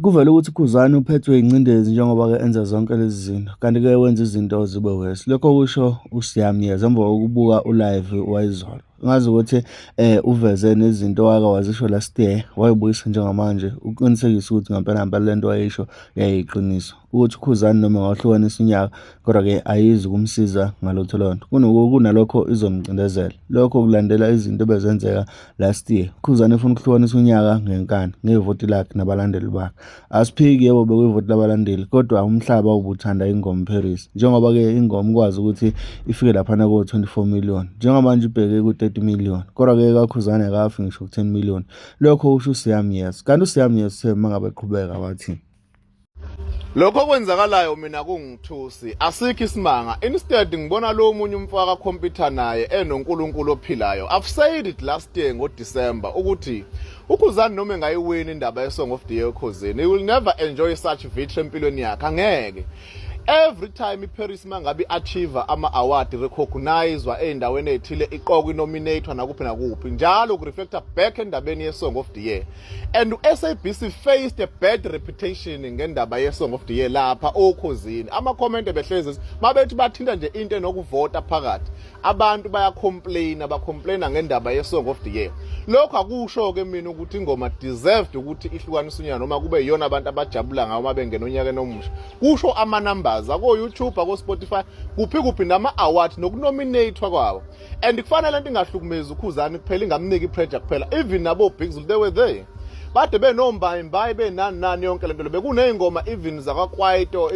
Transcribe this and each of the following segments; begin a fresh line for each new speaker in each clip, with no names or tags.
Kuvele ukuthi uKhuzani uphethwe ingcindezi njengoba-ke enza zonke lezi zinto, kanti-ke wenza izinto zibe worse. Lokho kusho uSiyamyeza emva kokubuka u-live wayizolo. Ngazi ukuthi uveze nezinto wake wazisho last year, wayibuyisa njengamanje ukuqinisekisa ukuthi ngampela ngampela le nto wayisho yayiyiqiniso. Ukuthi uKhuzani noma engawuhlukanisa unyaka kodwa-ke ayizi ukumsiza ngalutho leyo nto. Kunalokho izomcindezela. Lokho kulandela izinto ebezenzeka last year. Khuzani efuna ukuhlukanisa unyaka ngenkani ngevoti lakhe nabalandeli bakhe. Asiphiki yebo bekuyivoti labalandeli kodwa umhlaba ubuthanda ingoma Paris. Njengoba-ke ingoma ikwazi ukuthi ifike laphana ko-24 million. Njengamanje ibheke ku-30 million. Kodwa-ke kaKhuzani akafi ngisho ku-10 million. Lokho kusho uSiyamyes. Kanti uSiyamyes uthe uma ngabe eqhubeka wathi
Lokho okwenzakalayo mina kungithusi asikho isimanga instead ngibona lo munye umfaka computer naye enoNkulunkulu ophilayo. I've said it last year ngoDecember ukuthi uKhuzani noma engayiwini indaba yeSong of the Year Khuzini, he will never enjoy such victory empilweni yakhe, angeke. Every time iParis mangabe achieve ama award, recognizwa ezindaweni ezithile, iqokwa, inominatwa nakuphi nakuphi, njalo kureflecta back endabeni yeSong of the Year. And uSABC faced a bad reputation ngendaba ye-Song of the Year lapha oKhozini. Ama-comment ebehlezi mabethi bathinta nje into enokuvota phakathi, abantu bayacomplaina, bacomplaina ngendaba ye-Song of the Year. Lokho akusho-ke mina ukuthi ingoma deserved ukuthi ihlukanise unyaka noma kube iyona abantu abajabula ngayo uma bengena onyakeni omusha. Kusho ama-numbers ako-YouTube, ako-Spotify, kuphi kuphi, nama-award nokunominatwa kwawo. And kufanele lento ingahlukumezi uKhuzani kuphela, ingamniki i-pressure kuphela. Even nabo Big Zulu, they were there, bade benombayimbayi, benani nani, yonke lento le. Bekuney'ngoma even zakwaKwaito,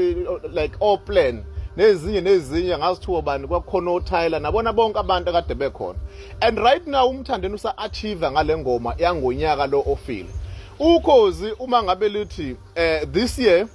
like Oplan nezinye nezinye, ngazithiwa bani, kwakukhona oTyler nabona bonke abantu akade bekhona. And right now uMthandeni usa-achieve ngale ngoma yangonyaka lo ofile. Ukhozi uma ngabe lithi this year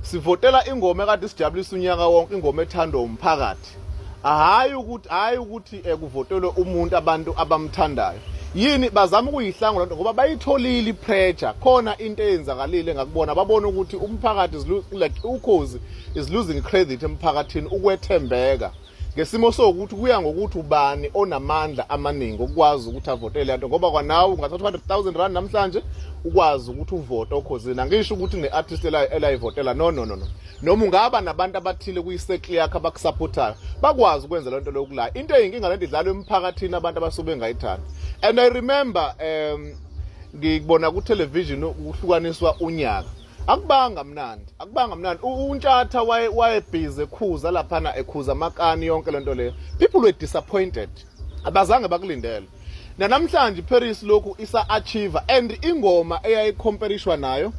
sivotela ingoma ekade sijabulisa unyaka wonke, ingoma ethandwa umphakathi, hayi ukuthi kuvotelwe umuntu abantu abamthandayo. Yini bazama ukuyihlangula lento? Ngoba bayitholile ipressure khona, into eyenzakalile ngakubona, babona ukuthi umphakathi is like Ukhozi is losing credit emphakathini, ukwethembeka ngesimo sokuthi kuya ngokuthi ubani onamandla amaningi okwazi ukuthi avotele lento. Ngoba kwanawe ungathatha R100,000 namhlanje ukwazi ukuthi uvote oKhozini. Angisho ukuthi ne-artist elayivotela, no, no, no, no. Noma ungaba nabantu abathile kuyi-circle yakho abakusupportayo, bakwazi ukwenza lento lokulaya. Into eyinkinga lento idlalwa emphakathini, abantu abasuke bengayithandi. And I remember ngikubona ku-television ukuhlukaniswa unyaka, akubanga mnandi, akubanga mnandi. UNtshatha waye busy ekhuza laphana, ekhuza amakani, yonke lento leyo. People were disappointed, abazange bakulindele. Namhlanje Paris lokhu isa achieve and ingoma eyayicomparishwa nayo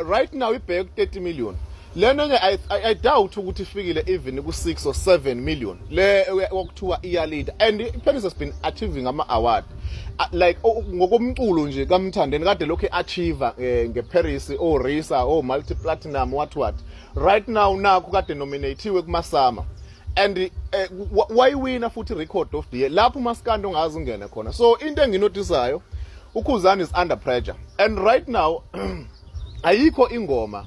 right now ibheke ku 30 million. Lena enye I doubt ukuthi ifikile even ku 6 or 7 million le okuthiwa iyaleader. And Paris has been achieving ama award like ngokomculo nje kaMthandeni kade lokhu achieve ngeParis, o Risa, o multi platinum, what what. Right now nakho kade nominatiwe kumaSAMA and wayiwina futhi Record of the Year lapho umaskandi ongazi ungene khona. So into enginotisayo, uKhuzani is under pressure and right now ayikho ingoma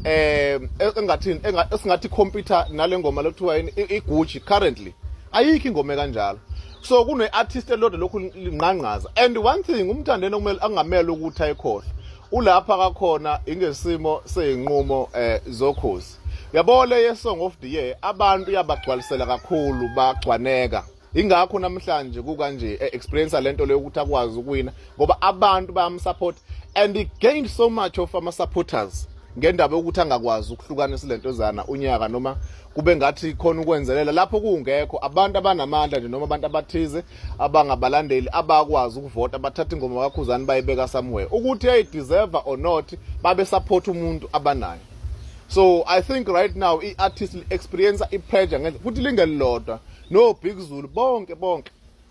engathini esingathi compete nale ngoma lokuthiwa yini, iGucci. Currently ayikho ingoma kanjalo. So kune artist elodwa lokhu linqanqaza. And one thing uMthandeni okumele angamele ukuthi ayikhohle, ulapha kakhona ingesimo seyinqumo zoKhozi, yabo, le ye Song of the Year abantu yabagcwalisela kakhulu, bagcwaneka. Ingakho namhlanje kukanje, experience lento leyo ukuthi akwazi ukuwina ngoba abantu bayamsupport and he gained so much of ama supporters ngendaba yokuthi angakwazi ukuhlukanisa lento zana unyaka, noma kube ngathi khona ukwenzelela lapho kungekho abantu abanamandla nje noma abantu abathize abangabalandeli abakwazi ukuvota, bathatha ingoma kaKhuzani bayibeka somewhere, ukuthi yayideserve or not, babe support umuntu abanayo. So I think right now i-artist experience i-pressure ngendlela futhi lingelilodwa, no Big Zulu, bonke bonke,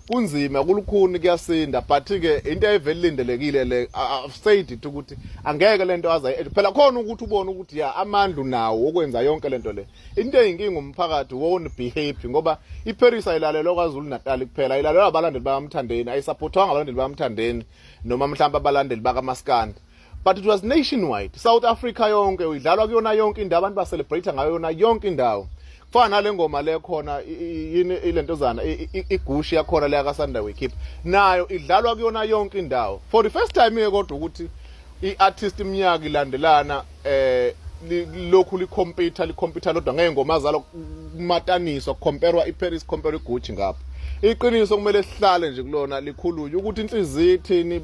kunzima, kulukhuni, kuyasinda. But ke into evele lindelekile le. I've said it ukuthi angeke lento aza phela khona ukuthi ubone ukuthi ya amandla unawo okwenza yonke lento le. Into eyinkinga, umphakathi won't be happy ngoba iParis ayilalelwa kwaZulu Natal kuphela, ayilalelwa abalandeli bakaMthandeni, ayisupportwanga abalandeli bakaMthandeni noma mhlawumbe abalandeli bakaMaskandi, but it was nationwide, South Africa yonke, idlalwa kuyona yonke indawo, abantu ba-celebrate ngayo yona yonke indawo. Kufana nale ngoma le khona yini, ilentozana iGucci yakhona le yakasanda uyikhipha, nayo idlalwa kuyona yonke indawo for the first time ke. Kodwa ukuthi I-artist iminyaka ilandelana lokhu likhompyutha likhompyutha lodwa ngey'ngoma zalo kumataniswa kukhomperwa iParis, khomperwa iGucci. Ngapha iqiniso kumele sihlale nje kulona likhulunywe ukuthi inhliziyo ithini,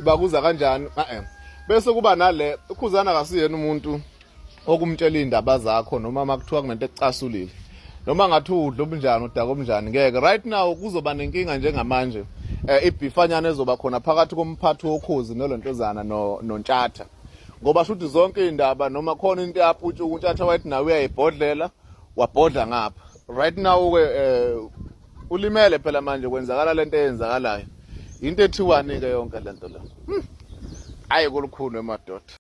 ibakuza kanjani. Eh bese kuba nale uKhuzana akasiyena umuntu okumtshela iy'ndaba zakho, noma uma kuthiwa kunento ekucasulile, noma ngathi udla obunjani, udaka obunjani, ngeke. Right now kuzoba nenkinga njengamanje, ibhifanyana ezoba khona phakathi komphathi woKhozi nolontozana no noNtshatha, ngoba shuthi zonke iy'ndaba noma khona into yaputshuka, uNtshatha wayethi nawe uyayibhodlela, wabhodla ngapha. Right now ke ulimele phela manje, kwenzakala lento eyenzakalayo, into ethiwani ke yonke lento le. Ayi, kulukhulu emadoda.